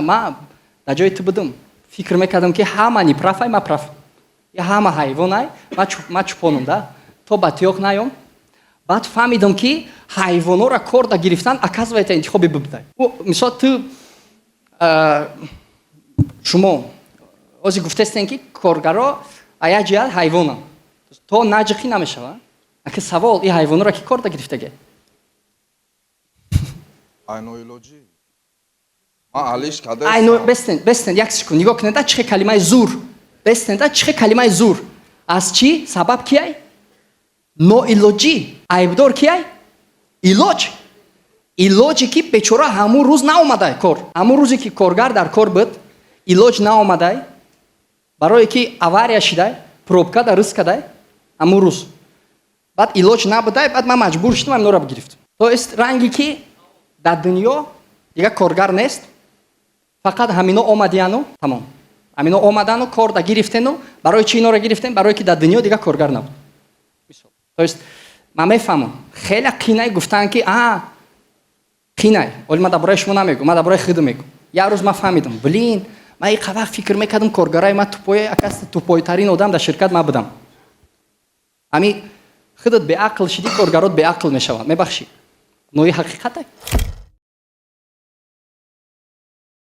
Ма дар ҷои ту будум, фикр мекардам, ки ҳама неправ ай, ма прав, я ҳама ҳайвонай, ма чӯпонум да, то ба тиёқ наём. Баъд фаҳмидам, ки ҳайвонора корда гирифтан, оказывается, интихоби бибудай. Мисол, ту, шумо ҳозир гуфтестен, ки коргаро а як ҷиҳат ҳайвонанд, то наҷиқӣ намешава. Аки савол: и ҳайвонора ки корда гирифтаге? Айноилоҷӣ ман алиш када. Айно бестен, бестен, як секунд, нигоҳ кунед, чихе калимаи зур, бестен, чихе калимаи зур. Аз чӣ сабаб кияй? Ноилоҷӣ. Айбдор кияй? Илоҷ. Илоҷе ки бечора ҳамун рӯз наомадай кор. Ҳамун рӯзе ки коргар дар кор буд, илоҷ наомадай, барое ки авария шидай, пробка дар рӯз кадай ҳамун рӯз. Баъд илоҷ набудай, баъд ман маҷбур шудам, ҳаминора бигирифтам. То есть ранге ки дар дунё дигар коргар нест, фақат ҳамино омадияну тамом. Ҳамино омадану корда гирифтену. Барои чӣ инора гирифтем? Барое ки дар дунё дигар коргар набуд. То есть ман мефаҳмам, хеле қинай гуфтанд, ки а қинай. Оли ман дар бораи шумо намегӯм, ман дар бораи худам мегӯм. Як рӯз ман фаҳмидам: блин, ман иқа вақт фикр мекардам, коргараи ман тупой, акас тупойтарин одам дар ширкат ман будам. Ҳами худат беақл шидӣ, коргарот беақл мешаванд. Мебахшӣ, нои ҳақиқате.